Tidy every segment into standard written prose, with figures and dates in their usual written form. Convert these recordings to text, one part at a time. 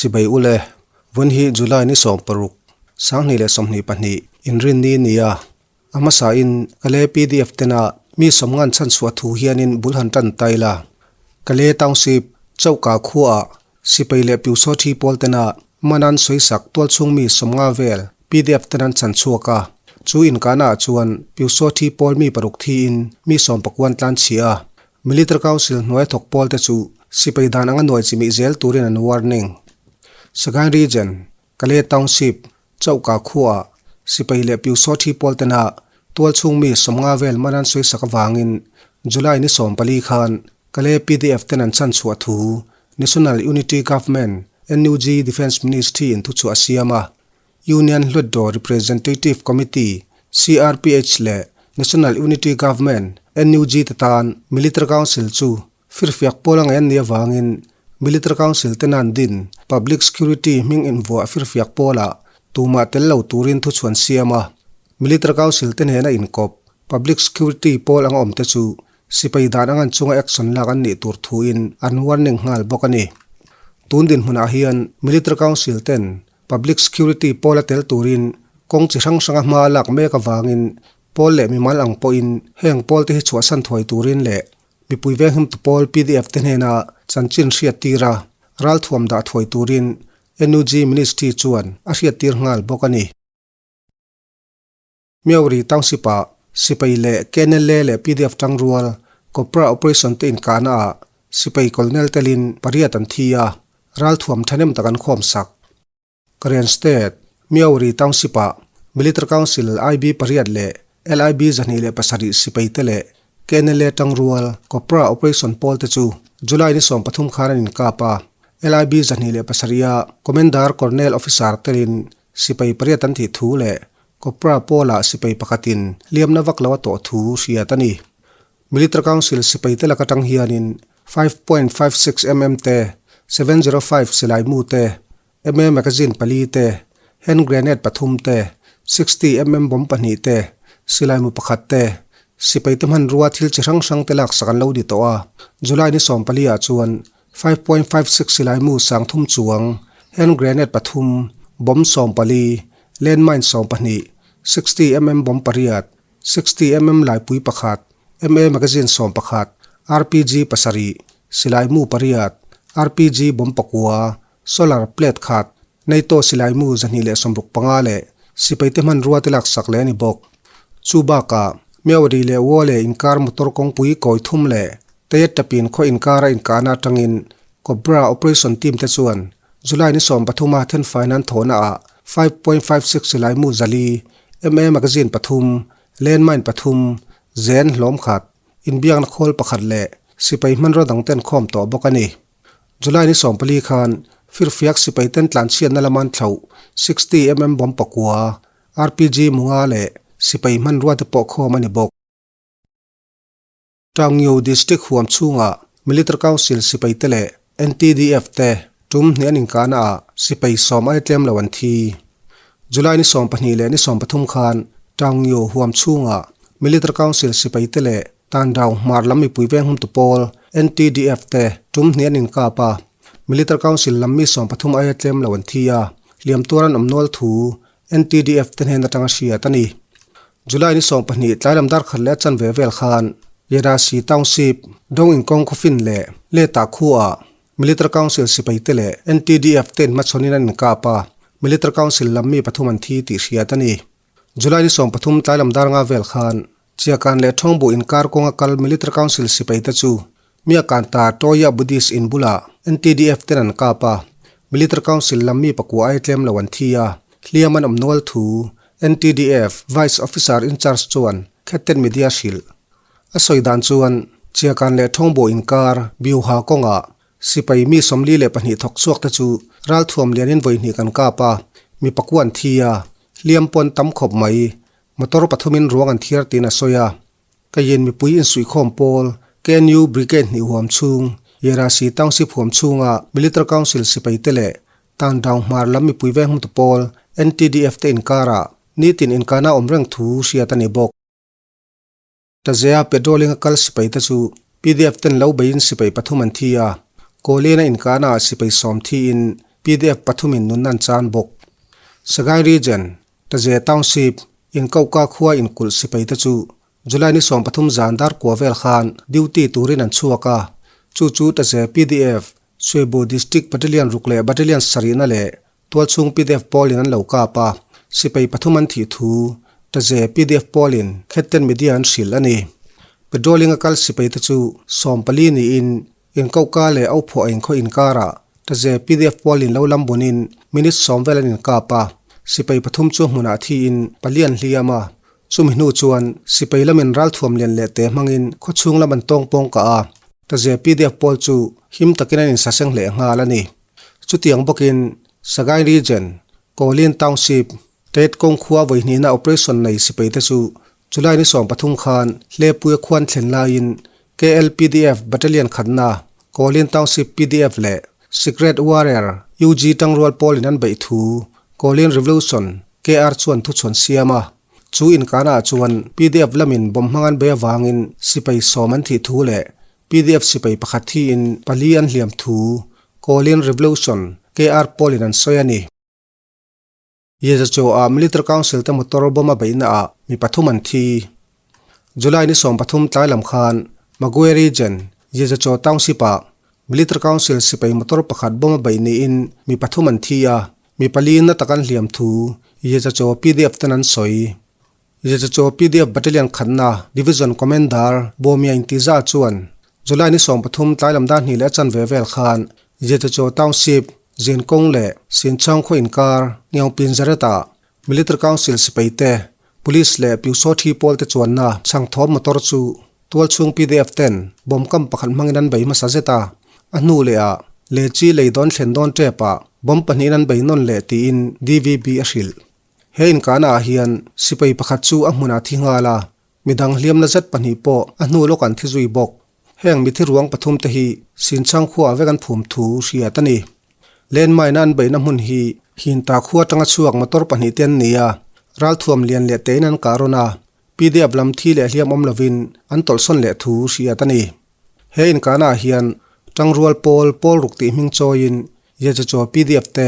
Chibai ule, vawn hi July ni 16, 2022, Inrinni nia. A hmasain Kale pdf tena mi sawmngan chhanchhuah thu hianin bul han tan ta ila. Kale Township, Choka khuaah sipai leh Piusaw thi pawl tena Manan sawisak tualchhung mi sawmnga vel pdf ten an chhanchhuak a. Chu inkahnaah chuan Piusaw thi pawl mi paruk thiin mi sawmpakuan tlan chhia a. Military Council hnuaia thawk pawl te chu sipai dan anga nuai chimih zel turin an warning. Sagaing Region, Kale Township, Choka khuaah sipai leh Piusaw thi pawl tena tualchhung mi sawmnga vel man an sawisak avangin July ni 14 khan Kale pdf ten an chhanchhuah thu National Unity Government, NUG, Defence Ministry in thuchhuah a siam a. Union Hlutdaw Representative Committee, CRPH, leh National Unity Government, NUG, te tan Military Council chu firfiak pawl a ngaih an nih avangin Military Council ten an din Public Security hming invuah firfiak pawlah tumah tel lo turin thuchhuan siam a. Military Council te hnena inkawp Public Security pawl anga awmte chu Sipai dan ang an chunga action lak an nih tur thuin an warning nghal bawk a ni. Tun dinhmunah hian Military Council ten Public Security pawl a tel turin kawng chi hrang hranga hma a lak mek avangin pawl leh mimal ang pawhin heng pawl te hi chhuahsan thuai turin leh mipui venghimtu pawl pdf te hnena chanchin hriat tira ralthuam dah thuai turin NUG Ministry chuan a hriattir nghal bawk a ni. Myauri Township-ah sipai leh KNLA leh pdf tangrual Cobra Operation te inkahnaah sipai colonel telin pariat an thi a, ralthuam thahnem tak an khawm sak. Karen State, Myauri Township-ah Military Council IB pariat leh LIB 27 sipai te leh KNLA tangrual Cobra Operation pawl te chu July ni 13 khan an inkap a, LIB 27 a Commander Colonel Officer telin sipai pariat an thih thu leh Cobra pawlah sipai pakhatin hliamna vak lo a tawh thu hriat a ni. Military Council sipaite lak atang hianin 5.56 mm te, 705 silai mu te, MA magazine pali te, hand grenade pathum te, 60 mm bomb pahnih te, silai mu pakhat te, sipaite hmanrua thil chi hrang hrang te laksak an lo ni tawh a. July ni 14 ah chuan 5.56 silai mu sangthum chuang, hand grenade pathum, bomb 14, Landmine 12, 60 mm bomb pariat, 60 mm laipui pakhat, MA magazine 11, RPG pasarih, silai mu pariat, RPG bomb pakua, solar plate khat, NATO silai mu 265 leh sipaite hmanrua te laksak leh a ni bawk. Chu bakah, Myawaddy leh Wole inkar motor kawngpui kawi thum leh Tayet Tapin khaw inkara inkahna atangin Cobra Operation Team te chuan July ni 13 a thenfaina an thawhnaah 5.56 silai mu zali, MA magazine pathum, landmine pathum, zen hlawm khat, inbiakna khawl pakhat leh sipai hmanraw dang ten khawm tawh bawk a ni. July ni 14 khan firfiak sipai ten tlanchhiatna lama an thlauh 60 mm bomb pakua, RPG munga leh sipai hmanrua te pawh khawm a ni bawk. Taungyo District huam chhungah Military Council sipaite leh NTDF te tum hnih an inkahnaah sipai sawm ai tlem lo an thi. July ni 12 leh ni 13 khan Taungyo huam chhungah Military Council sipaite leh Tandau hmar lam mipui veng humtu pawl NTDF te tum hnih an inkap a, Military Council lam mi 13 aia tlem lo an thi a, hliam tuar an awm nual thu NTDF te hnen atanga hriat a ni. July ni 12 tlai lam dar khat leh a chanve vel khan Yerasi Township, Dong Inkawng khawfin leh Leta khuaah Military Council sipaite leh NTDF te inhmachhawnin an inkap a, Military Council lam mi pathum an thi tih hriat a ni. July ni 13 tlai lam dar nga vel khan Chiakan leh Thawngbu inkar kawnga kal Military Council sipaite chu Miakanta Toya Buddhist in bulah NTDF ten an kap a, Military Council lam mi pakua ai tlem lo an thi a, hliam an awm nual thu NTDF Vice Officer in Charge chuan Khetten Media hrilh. A sawi dan chuan Chiakan leh Thawngbu inkar Biuha kawngah sipai mi 42 thawk chhuak te chu ralthuam lianin vawi hnih kan kap a, mi pakua an thi a, hliam pawn tam khawp mai, motor pathumin ruang an thiar tiin a sawi a. Ka yin mipui insuihkhawm pawl KNU Brigade hnih huam chhung, Yerasi Township huam chhunga Military Council sipaite leh Tandaung hmar lam mipui veng hmutu pawl NTDF te inkarah nitin inkahna awm reng thu hriat a ni bawk. Tazea patrolling a kal sipaite chu pdf ten lo beiin sipai pathum an thi a, Kawlena inkahnaah sipai sawm thiin. PDF pathumin nunna an chan bawk. Sagaing Region, Taze Township, Inkauka khua inkulh sipai te chu July ni 13 zan dar kua vel khan duty turin an chhuak a, chu chu Taze PDF, Suibu District Battalion ruk leh Battalion sarihna leh Tualchhung pdf pawlin an lo kap a, sipai pathum an thih thu Taze pdf pawlin Khetten Media an hrilh a ni. Patrolling a kal sipai te chu 14 niin Inkauhka leh Auphuah inkhaw inkarah Taze pdf pawlin lo lam bunin minute 10 vel an inkap a, sipai pathum chu hmunah thiin pali an hliam a. Chumi hnu chuan sipai lamin ralthuam lian leh te hmangin khawchhung lam an tawng pawng kah a, Taze pdf pawl chu him takin an insaseng hleh nghal a ni. Chutiang bawkin Sagaing Region, Kawlin Township, Tet kawng khua vawihnihna operation nei sipai te chu July ni 13 khan Hlepuia khuan thlen laiin KLPDF Battalion khatna Kawlin Township PDF leh Secret Warrior UG tangrual pawlin an beih thu Kawlin Revolution, KR, chuan thuchhawn siam a. Chu inkahnaah chuan PDF lamin bomb hmang an bei avangin sipai 10 an thih thu leh PDF sipai pakhat hiin pali an hliam thu Kawlin Revolution, KR, pawlin an sawi a ni. Yezacho-ah Military Council te motor bomb a beihnaah mi pathum an thi. July ni 13 tlai lam khan Magwe Region, Yezacho Township-ah Military Council sipai motor pakhat bomb a beih niin mi pathum an thi a, mi pali na tak an hliam thu Yezacho PDF ten an sawi. Yezacho PDF Battalion khatna Division Commander Bawmia Intiza chuan July ni 13 tlai lam dar hnih leh a chanve vel khan Yezacho Township, Zinkawng leh Sinchang khaw inkar Ngiangpin Zaretah Military Council sipai te, Police leh Pyusawthi pawl te chuanna chhangthawm motor chu tualchhung PDF ten bomb kam pakhat hmangin an bei hmasa zet a, a hnu lehah Lechi lei dawn thlen dawn tepah bomb pahnihin an bei nawn leh tiin DVB a hrilh. He inkahnaah hian sipai pakhat chu a hmunah thi nghal a, midang hliamna zet pahnih pawh a hnu lawk an thi zui bawk. Heng mithi ruang pathum te hi Sinchang khuaah vek an phum thu hriat a ni. Landmine a an beihna hmun hi Hinta khua atanga chhuak motor pahnih te an ni a, ralthuam lian leh tein an kah rawn a, PDF lam thi leh hliam awm lovin an tawlhsawn leh thu hriat a ni. He inkahnaah hian Tangrual pawl pawl ruk tih hming chawiin Yezachaw PDF te,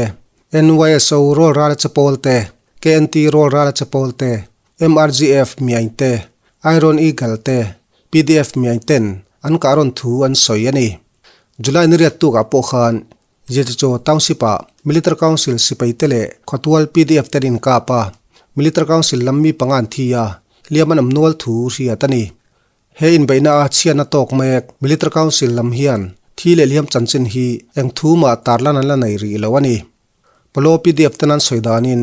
NYSO Rawl Rala Chapawl te, KNT Rawl Rala Chapawl te, MRGF Miain te, Iron Eagle te, PDF Miain ten an kah rawn thu an sawi a ni. July ni riat tukah pawh khan Yezachaw Township-ah Military Council sipai te leh khawtual PDF ten inkap a, Military Council lam mi panga an thi a, hliam an awm nual thu hriat a ni. He inbeihna a chhiatna tawk mek Military Council lam hian thi leh hliam chanchin hi eng thu mah tarlan an la nei rih lo a ni. Palo PDF ten an sawi danin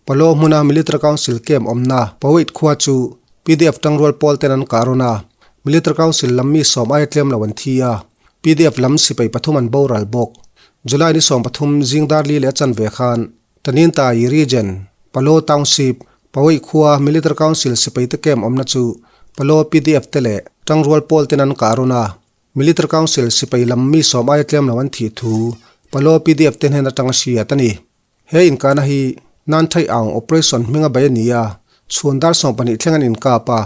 Palo hmuna Military Council camp awmna Paweit khua chu PDF tangrual pawl ten an kah rawn a, Military Council lam mi 10 aia tlem lo an thi a, PDF lam sipai pathum an boral bawk. July ni 13 zing dar li leh a chanve khan Taninthayi Region, Palo Township, Pawih khua Military Council sipai te camp awmna chu Palo PDF te leh Tangrual pawl ten an kah rawn a, Military Council sipai lam mi 10 aia tlem lo an thih thu Palo PDF te hnen atanga hriat a ni. He inkahna hi Nanthai Aung Operation hminga bei a ni a, chhun dar 12 thleng an inkap a,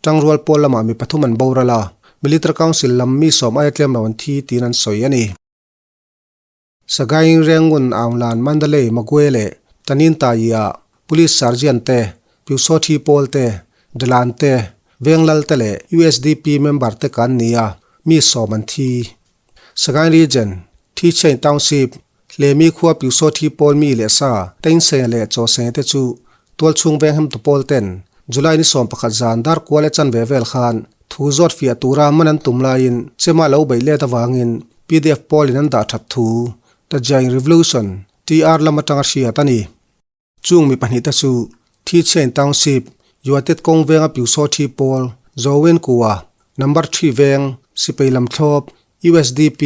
Tangrual pawl lamah mi pathum an boral a, Military Council lam mi 10 aia tlem lo an thi tiin an sawi a ni. Sagaing Rangoon Aunglan Mandalay Magwe leh Taninthayi-ah Police Sergeant te, Pyusawthi pawl te, Dalan te, Venglal te leh USDP member te kan ni a, mi 10 an thi. Sagaing Region, Thichain Township, Hlemi khua Pyusawthi pawl mi leh sa, Teinseng leh Chawseng te chu tualchhung venghemtu pawl ten July ni 11 zan dar kual e chanve vel khan thu zawt fiah tura man an tum laiin chema lo beih let avangin PDF pawlin an dah that thu The Jain Revolution, TR, lam atanga hriat a ni. Chung mi pahnih te chu Thichain Township, Yuatet kawng venga Pyusawthi pawl, Zowen Kua, Number 3 veng, Sipai lam thlawp, USDP,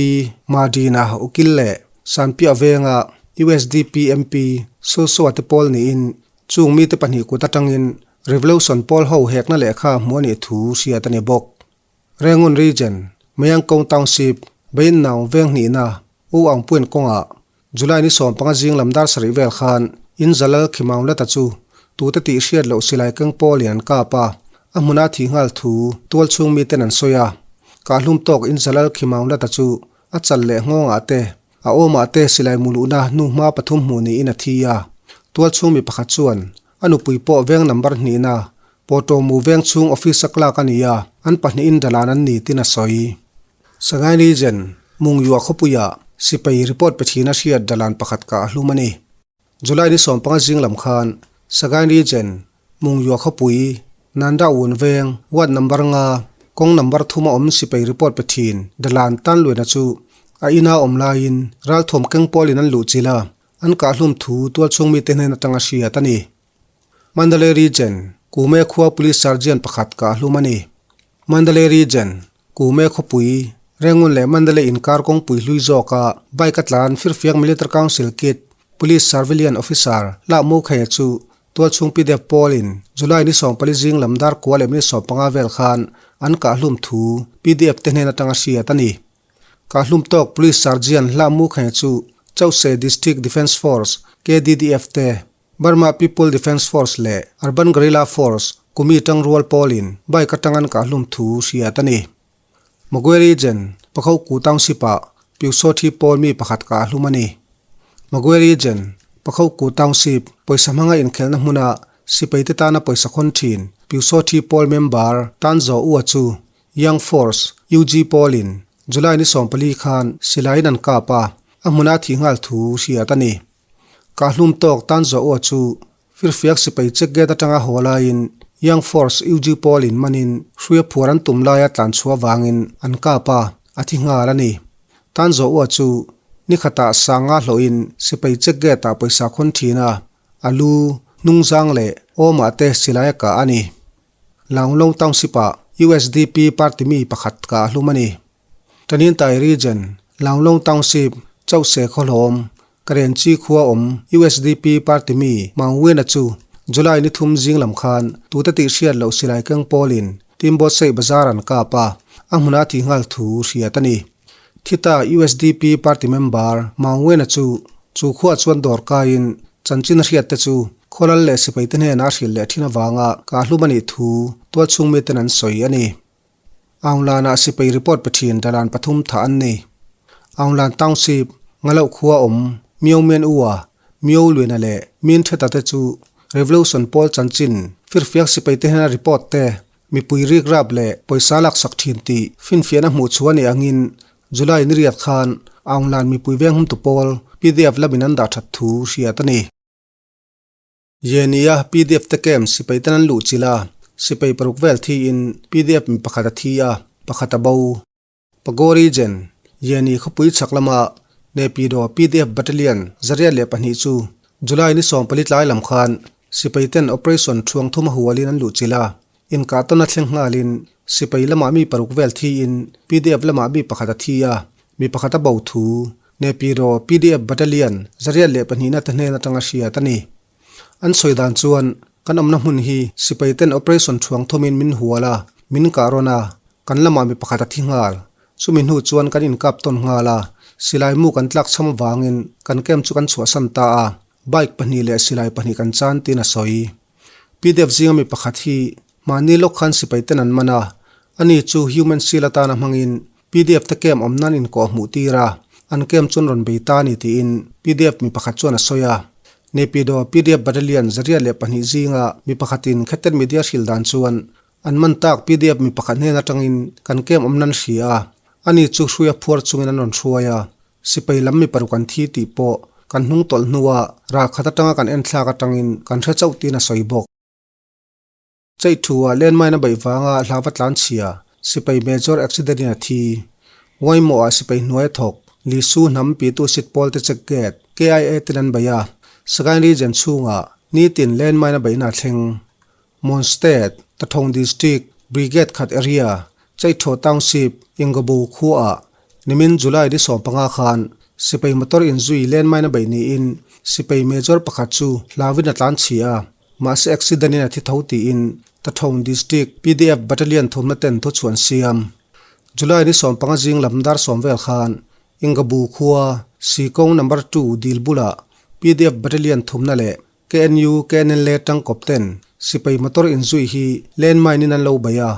Madina Ukil leh Sanpiah venga USDP MP Sosoa te pawl niin chung mite pahnih kut atangin Revolution pawl ho hekna lehkha hmuh a nih thu hriat a ni bawk. Rangoon Region, Mayangkong Township, Bainnaung veng hnihna, U Aung Puen kawngah July ni 15 zing lam dar sarih vel khan in Zalal Khimaung Lata chu tute tih hriat loh silai keng pawlin an kap a, a hmuna thih nghal thu tualchhung miten an sawi a. Kahlum tawk in Zalal Khimaung Lata chu a chal leh nghawngah te. A awmah te silai muluhna hnuhma pathum hmuh niin a thi a. Tualchhung mi pakhat chuan a nupui pawh veng number hnihna Pawtawmu veng chhung office a clerk a ni a, an pahnihin dalan an ni tin a sawi. Sagaing Region, Mungyua khawpuiah sipai report pe thin a hriat dalan pakhat kah a hlum a ni. July ni 15 zing lam khan Sagaing Region, Mungyua khawpui, Nanda Un veng, ward number nga, kawng number thuma awm sipai report pe thin dalan Tanluaina chu a ina awm laiin ralthuam keng pawlin an luhchilh a, an kahhlum thu tualchhung mite hnen atanga hriat a ni. Mandalay Region, Kume khua Police Sergeant pakhat kah hlum a ni. Mandalay Region, Kume khawpui, Rangoon leh Mandalay inkar kawngpui hlui zawka bike a tlan Firfiak Military Council Kit Police Surveillance Officer Lah Mu Khaia chu tualchhung pdf pawlin July ni 14 zing lam dar kua leh minute 15 vel khan an kah hlum thu pdf te hnen atanga hriat a ni. Kahlum tawk Police Sergeant Hlah Mu Khaia chu Chauhse District Defence Force, KDDF, te Burma People Defence Force leh Urban Guerrilla Force kumi tangrual pawlin bike atang an kahlum thu hriat a ni. Magwe Region, Pakhoku Township-ah Pyusawthi pawl mi pakhat kahlum a ni. Magwe Region, Pakhoku Township pawisa hmanga inkhelhna hmuna sipaite tana pawisa khawn thin Pyusawthi pawl member Tan Zaw Ua chu Young Force, UG pawlin July ni 14 khan silaiin an kap a, a hmuna thih nghal thu hriat a ni. Kahlum tawk tan zawh aw chu firfiak sipai check gate atanga haw laiin Young Force UG pawl in manin hruia phuar an tum laia tlan chhuah vangin an kap a, a thi nghal a ni. Tan zawh aw chu ni khatah sanga hlawhin sipai check gate ah pawisa khawn thin a, a lu, hnungzang leh awmah te silai a kah a ni. Launglong Township ah usdp party mi pakhat kah hlum a ni. Tanintay Region, Launglong Township, Chauhse Khawhlawm, Karenchi khua awm usdp party mi Maung Win-a chu July ni thum zing lam khan tute tih hriat loh silai keng pawlin Timbawtseih bazar an kap a, a hmuna thih nghal thu hriat a ni. Thita usdp party member Maung Win-a chu chu khuah chuan dawr kaiin chanchin hriat te chu khawlal leh sipaite hnenah a hrilh leh thin avanga kahhlum a nih thu tualchhung miten an sawi a ni. Aunglanah sipai report pe thin dalan pathum thah an ni. Aunglan Township, Ngaloh khua awm, Myo Mien Ua, Myo Luena leh Min Theta te chu Revolution pawl chanchin firfiak sipai te hnena report te mipui rik rap leh pawisa laksak thin tih finfiahna hmuh chhuah anih angin July ni riat khan Aunglan mipui venghumtu pawl pdf lamin an dah that thu hriat a ni. Yenia pdf te camp sipai ten an luh chilh a, sipai paruk vel thiin pdf mi pakhat a thi a, pakhat a bo. Pago Region, Yeni khawpui chhak lama Naypyidaw pdf Battalion 102 chu July ni 14 tlai lam khan sipai ten Operation Thuang Thuma hualin an luh chilh a, inkah tawn a thleng nghalin sipai lamah mi paruk vel thiin pdf lamah mi pakhat a thi a, mi pakhat a bo thu Naypyidaw pdf Battalion 102 na te hnen atanga hriat a ni. An sawi dan chuan kan awmna hmun hi sipai ten operation thuang thumin min hual a, min kah rawn a, kan lamah mi pakhat a thi nghal. Chumi hnu chuan kan inkap tawn nghal a, silai mu kan tlak chham avangin kan camp chu kan chhuahsan ta a, bike pahnih leh silai pahnih kan chan tiin a sawi. Pdf zinga mi pakhat hi mahni lawk khan sipai ten an man a, ani chu human shield atana hmangin Pdf te camp awm nan inkawh hmuh tir a, an camp chuan rawn bei ta a ni tiin pdf mi pakhat chuan a sawi a. Naypyidaw pdf Battalion 102 zinga mi pakhatin Khetet Media hrilh dan chuan an man tak pdf mi pakhat hnen atangin kan camp awm nan hria a, ani chu hruia phuar chungin an rawn hruai a, sipai lam mi paruk an thi tih pawh kan hnung tawlh hnua ralkhat atanga kan enthlak atangin kan hre chauh tiin a sawi bawk. Chei thu-ah landmine a beih vanga hlava tlan chhia, sipai major accident in a thi. Ngaimawhah sipai hnuai a thawk, Lisu hnam pitu sit pawl te check gate, KIA ten an bei a, Sagaing region chhungah nitin landmine a beihna a thleng. Mon State, Tathong District, Brigade khat area, Cheithaw Township, Ingobu khuaah nimin July ni 15 khan sipai motor inzui landmine a beih niin sipai major pakhat chu hlauin a tlan chhia a. Mahse accident in a thi tho tiin Tathong District pdf Battalion thumna ten thu chhuan siam. July ni 15 zing lam dar 10 vel khan Ingabu khua Sikawng number 2 dil bulah pdf Battalion thumna leh KNU KNLA tangkawp ten sipai motor inzui hi landmine in an lo bei a.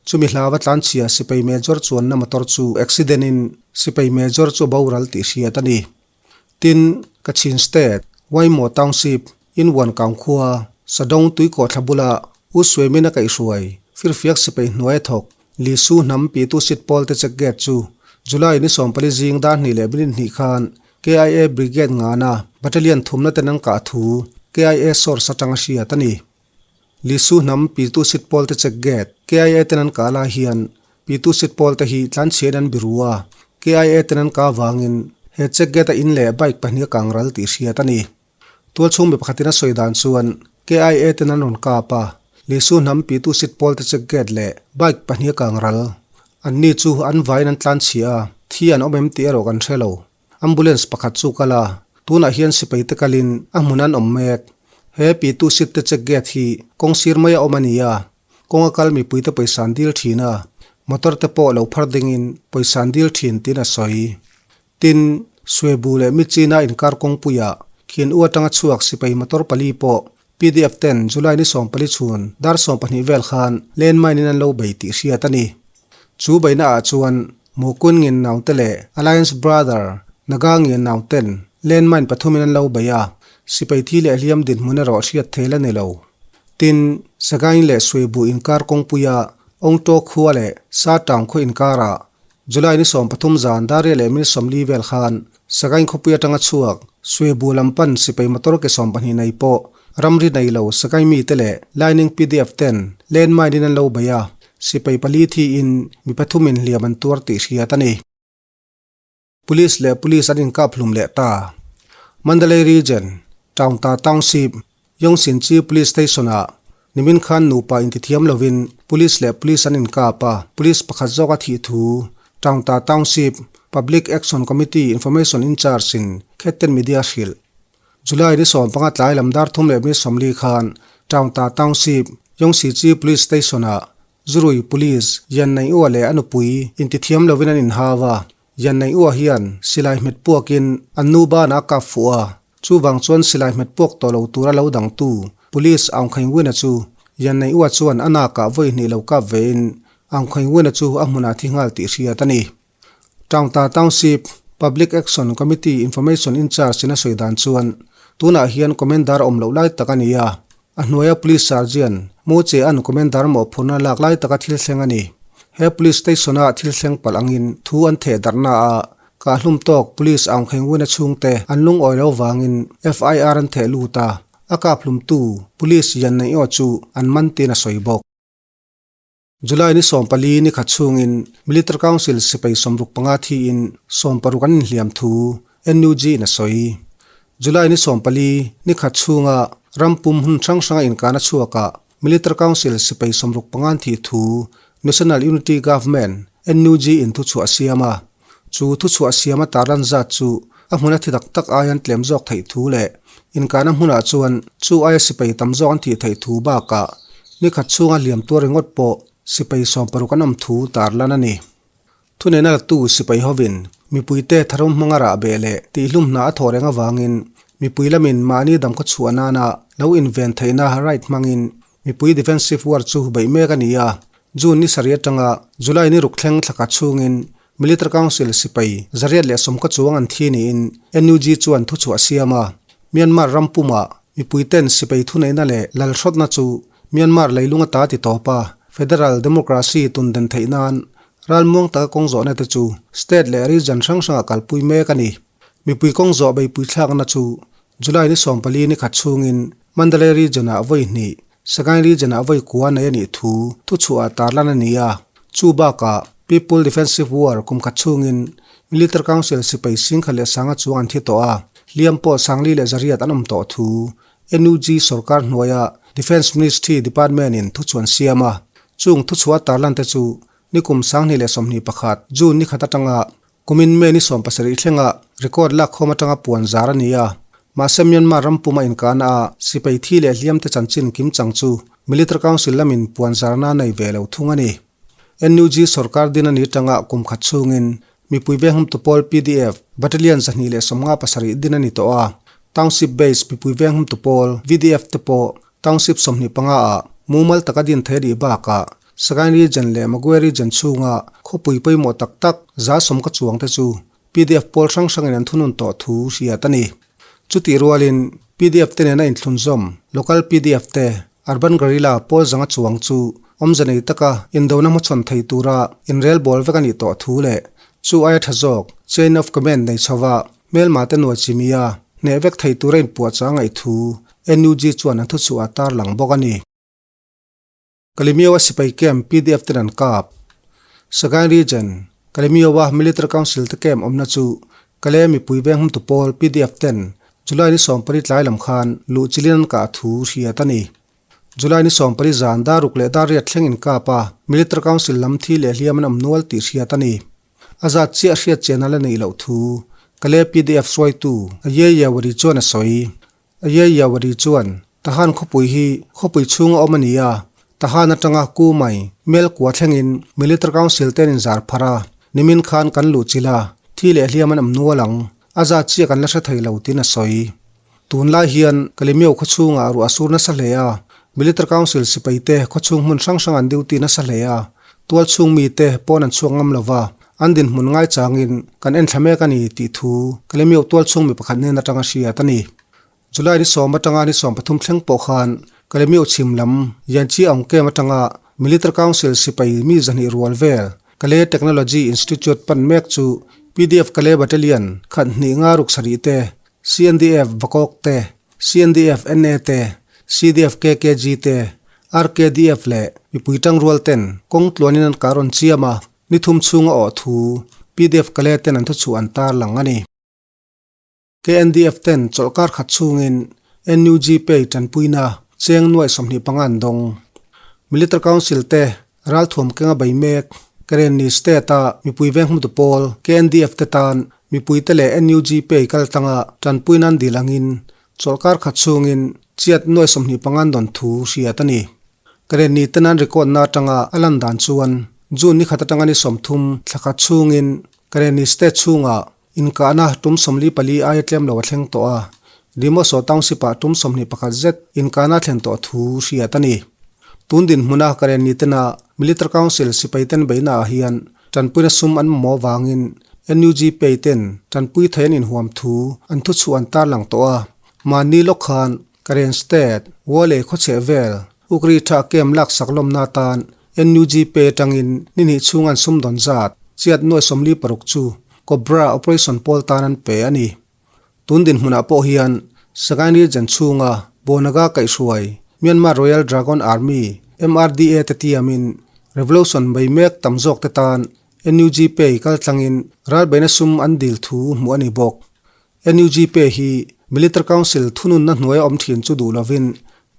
Chumi hlava tlanchhia sipai major chuanna motor chu accident in sipai major chu a boral tih hriat a ni. Tin, Kachin State, Waimo Township, Inwan Kaung khua, Sadong tuikawhthla bula U Suemin a kaihhruai, firfiak sipai hnuai a thawk, Lisu hnam pitu sit pawl te check gate chu July ni 14 zing dar hnih leh minute hnih khan KIA Brigade ngana Battalion thumna ten an kah thu KIA source atanga hriat a ni. Lisu hnam pitu sit pawl te check gate KIA ten an kah lai hian pitu sit pawl te hi tlanchhian an biru a, KIA ten an kah avangin he check gate a in leh bike pahnih a kang ral tih hriat a ni. Tualchhung mi pakhatin a sawi dan chuan KIA ten an rawn kap a, Lisu hnam pitu sit pawl te check gate leh bike pahnih a kang ral. Anni chu an vaiin an tlan chhia a, thi an awm em tih erawh kan hre lo. Ambulance pakhat chu kal a, tunah hian sipai te kalin a hmun an awm mek. He pitu sit te check gate hi kawng sir mai a awm a ni a, kawnga kal mipui te pawisa an dil thin a, motor te pawh lo phar dingin pawisa an dil thin tiin a sawi. Tin, Suebu leh Michina inkar kawngpuiah Khin U atanga chhuak sipai motor pali pawh PDF ten July ni 14 chhun dar 12 vel khan landmine in an lo bei tih hriat a ni. Chu beihna ah chuan Mukun Ngin Naute leh Alliance Brother Naga Ngin Nauten landmine pathum in an lo bei a, sipai thi leh hliam dinhmun erawh hriat theil a ni lo. Tin, Sagaing leh Suebu inkar kawngpuia Ongtaw khua leh Sa Town khaw inkarah July ni 13 zan Daria leh minute 40 vel khan Sagaing khawpui atanga chhuak Suebu lam pan sipai motor ke 12 nei pawh ramri nei lo Sagaing mite leh Lining PDF ten landmine in an lo bei a, sipai pali thiin mi pathumin hliam an tuar tih hriat a ni. Police leh Police an inkap hlum leh ta. Mandalay Region, Taungta Township, Yongxinchi Police Station-ah nimin khan nupa intithiam lovin Police leh Police an inkap a, Police pakhat zawk a thih thu Taungta Township Public Action Committee Information In-Charge in Khetten Media hrilh. July ni 15 tlai lam dar thum leh minute 40 khan Taungta Township Yongxinchi Police Station-ah Zurui Police Yan Naihua leh a nupui intithiam lovin an inhau a, Yan Naihua hian silai hmet puakin an nu banah a kap fuh a, Chuvang chuan silai hmet puak tawh lo tura lo dangtu Police Aung Khaing Win-a chu Yan Naihua chuan a nakah vawi hnih lo kap vein Aung Khaing Win-a chu a hmunah thi nghal tih hriat a ni. Taungta Township Public Action Committee Information In-Charge in a sawi dan chuan tunah hian Commander awm loh lai tak a ni a, A hnuaia Police Sergeant Mu Che An Commander mawhphurhna lak lai taka thil thleng a ni. He Police Station-a thil thleng palh angin thu an theh darhna ah kahhlum tawk Police Aung Kheng Win-a chhungte an lungawi lo vangin FIR an theh lut a, a kaphlumtu Police Yan Naih Aw chu an man tiin a sawi bawk. July ni 14 ni khat chhungin Military Council sipai 65 thiin 60 an inhliam thu NUG in a sawi. July ni 14 ni khat chhunga ram pum hun hrang hranga inkana chhuakah Military Council sipai 65 an thih thu National Unity Government, NUG, in thuchhuah a siam a. Chu thuchhuah siama tarlan zat chu a hmuna thi tak tak aia an tlem zawk theih thu leh inkahna hmunah chuan chu aia sipai tam zawk an thih theih thu bakah ni khat chhunga hliam tuar ringawt pawh sipai 60 an awm thu tarlan a ni. Thunena latu sipai hovin mipuite tharum hmanga rah beh leh tihlum hna a thawh reng avangin mipui lamin mahni damkhaw chhuah nana lo inven theihna right hmangin mipui defensive war chu beih mek a ni a. June ni sarih atanga July ni ruk thleng thlaka chhungin Military Council sipai 120 chuang an thi niin NUG chuan thuchhuah a siam a. Myanmar ram pumah mipuiten sipai thuneihna leh lalhrawtna chu Myanmar leilung ata ti tawp a, Federal Democracy tun den theih nan ralmuang taka kawng zawhna te chu state leh region hrang hrangah kalpui mek a ni. Mipui kawng zawh beipui thlakna chu July ni 14 ni khat chhungin Mandalay region-ah vawi hnih Sagaing region-ah vawi kua nei a nih thu thuchhuah tarlan a ni a. Chu bakah People Defensive War kum khat chhungin Military Council sipai singkhat leh sanga chuang an thi tawh a, hliam pawh sangli leh zariat an awm tawh thu NUG sorkar hnuaia Defence Ministry Department-in thuchhuan siam a. Chung thuchhuah tarlan te chu nikum 2021 June ni khat atanga Kumin May ni 17 thlenga record lakkhawm atanga puan zar a ni a, mahse Myanmar ram puma inkahna a sipai thi leh hliamte chanchin kim chang chu Military Council lamin puan zarna a nei ve lo thung a ni. NUG sorkar din a ni tanga kum khat chhungin mipui venghum tupawl PDF Battalion 257 din a ni tawh a, Township Base mipui venghum tupawl VDF te pawh Township 25 ah mumal taka din thei a nih bakah Sagaing Region leh Magwe Region chhunga khawpui pawimawh tak tak 110 ka chuang te chu Pdf pawl hrang hrangin an thunun tawh thu hriat a ni. Chutih rualin pdf te nena inthlunzawm local pdf te Urban Guerrilla pawl zanga chuang chu awmze nei taka indona hmachhawn thei tura inrel bawl vek a nih tawh thu leh chu aia tha zawk chain of command nei chhova hmelma te nuai chimia hneh vek thei tura inpuahchah a ngaih thu NUG chuan an thuchhuah a tarlang bawk a ni. Kalemioa sipai camp pdf ten an kap. Sagaing Region, Kalemioa Military Council te camp awmna chu Kale mipui veng humtu pawl pdf ten July ni sawmpali tlai lam khan luh chilin an kah thu hriat a ni. July ni sawmpali zan dar ruk leh dar riat thleng in kap a, Military Council lam thi leh hliam an awm nual tih hriat a ni. A zat chiah hriat chian a la neih loh thu Kale pdf hruaitu Aye Yawari chuan a sawi. Ayeyawari chuan, Tahan khawpui hi khawpui chhunga awm a ni a, Tahan atanga Ku Mai, Mel kua thlengin Military Council ten inzar pharh a, nimin khan kan luh chilh a, thi leh hliam an awm nual ang, a zat chiah kan la hre thei lo tiin a sawi. Tunlai hian Kalemyo khaw chhungah ruah a sur nasa hle a, Military Council sipaite khaw chhung hmun hrang hrang an duty nasa hle a, tual chhung mite pawn an chhuak ngam lo va, an dinhmun ngaichangin kan enthla mek a ni tih thu Kalemyo tual chhung mi pakhat hnen atanga hriat a ni. July ni sawm atanga ni 13 thleng pawh khan Kalemyo chhim lam Yanchi Aung Camp atanga Military Council sipai mi zahnih rual vel Kale Technology Institute pan mek chu pdf Kale Battalion khat hnih nga ruk sarih te, CNDF Vakawk te, CNDF NA te, CDF KKG te, RKDF leh mipui tangrual ten kawng tluanin an kah rawn chiam a, ni thum chhunga awh thu pdf Kale ten an thuchhuah an tarlang a ni. KNDF ten chawlhkar khat chhungin NUG pay tanpuina cheng nuaih 25 an dawng. Military Council te ralthuam kenga bei mek Karenni State a mipui veng hmutu pawl KNDF te tan mipuite leh NUG pay kaltlanga tanpuina an dil angin chawlhkar khat chhungin chiat nuaih 25 an dawn thu hriat a ni. Karenni ten an record na atanga a lan dan chuan June ni khat atanga ni 30 thla khat chhungin Karenni State chhungah Inkahna tum 44 aia tlem lo a thleng tawh a, Dimoso Township-ah tum 21 zet inkahna a thlen tawh thu hriat a ni. Tun dinhmuna Karenni tena Military Council sipaiten beihnaah hian tanpuina sum an mamawh vangin NUG pay ten tanpui thei an inhuam thu an thuchhuah an tarlang tawh a, mahni lawk khan Karen State, Wale khawchheh vel, Ukri tha camp laksak lawmna atan NUG pay atangin ni hnih chhung an sumdawn zat chiat nuai 46 chu Cobra Operation pawl tan an pe a ni. Tun dinhmunah pawh hian Sagaing Region chhunga Bonaga kaihhruai Myanmar Royal Dragon Army, MRDA, te tiamin Revolution bei mek tam zawk te tan NUG pay kaltlangin ralbeina sum an dil thu hmuh a ni bawk. NUG pay hi Military Council thununna hnuaia awm thin chu duh lovin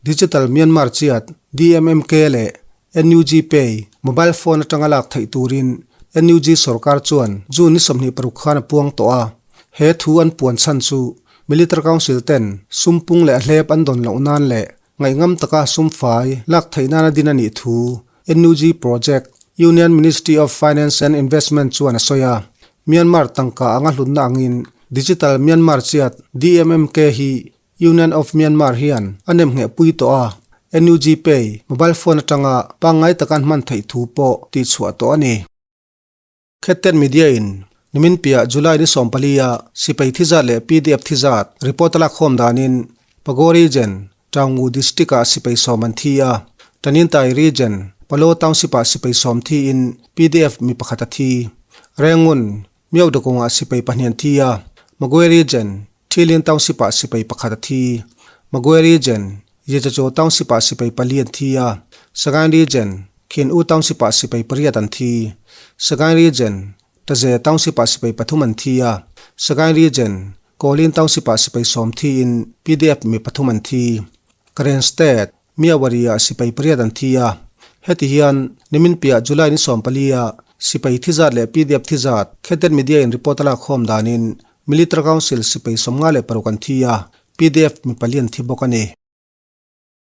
Digital Myanmar chiat, DMMK, leh NUG Pay mobile phone atanga lak theih turin NUG sorkar chuan June ni 26 khan a puang tawh a. He thu an puan chhan chu Military Council ten sum pung leh a hlep an dawn loh nan leh ngaihngam taka sum fai lak theih nana din a nih thu NUG Project, Union Ministry of Finance and Investment chuan a sawi a. Myanmar tangka anga hlutna angin Digital Myanmar chiat, DMMK, hi Union of Myanmar hian a nemngheh pui tawh a, NUG Pay mobile phone atanga pangngai taka an hman theih thu pawh tihchhuah tawh a ni. Khetten Media in nimin piah July ni 14 a sipai thi zat leh pdf thi zat report a lak khawm danin Pago Region, Taungu District ah sipai sawm an thi a, Tanintai Region, Palo Township ah sipai sawm thiin pdf mi pakhat a thi. Rengun, Myaudakawngah sipai pahnih an thi a, Magwe Region, Thilin Township-ah sipai pakhat a thi. Magwe Region, Yejajo Township-ah sipai pali an thi a, Sagaing Region, Khin U Township-ah sipai pariat an thi. Sagaing Region, Taze Township-ah sipai pathum an thi a, Sagaing Region, Kawlin Township-ah sipai sawm thiin pdf mi pathum an thi. Karen State, Myawaddy-ah sipai pariat an thi a, heti hian nimin piah July ni 14 ah sipai thi zat leh pdf thi zat Khetet Media in report a lak khawm danin Military Council sipai 56 an thi a, pdf mi pali an thi bawk a ni.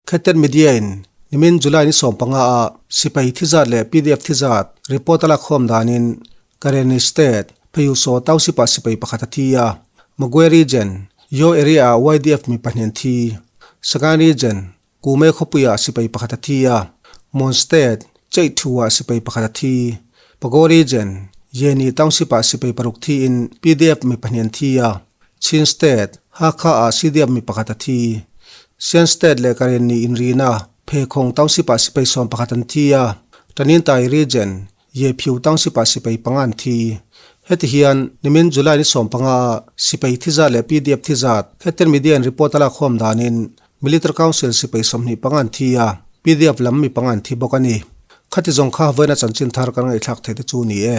Khetet Media in nimin July ni 15 ah sipai thi zat leh pdf thi zat report a lak khawm danin Karenni State, Phayusaw Township-ah sipai pakhat a thi a, Magwe Region, Yaw area-ah YDF mi pahnih an thi. Sagaing Region, Kume khawpuiah sipai pakhat a thi a, Mon State, Cheithu-ah sipai pakhat a thi. Pago Region, Yeni Township-ah sipai paruk thiin pdf mi pahnih an thi a, Chin State, Hakha-ah CDF mi pakhat a thi. Shan State leh Karenni inrina Phekhawng Township-ah sipai 11 an thi a, Tanintai Region, Yephiu Township-ah sipai panga an thi. Heti hian nimin July ni 15 ah sipai thi zat leh pdf thi zat Khetten Media in report a lak khawm danin Military Council sipai 25 an thi a, pdf lam mi panga an thi bawk a ni. Khati zawng kha vawiina chanchin thar kan ngaihthlak theih te chu ni e.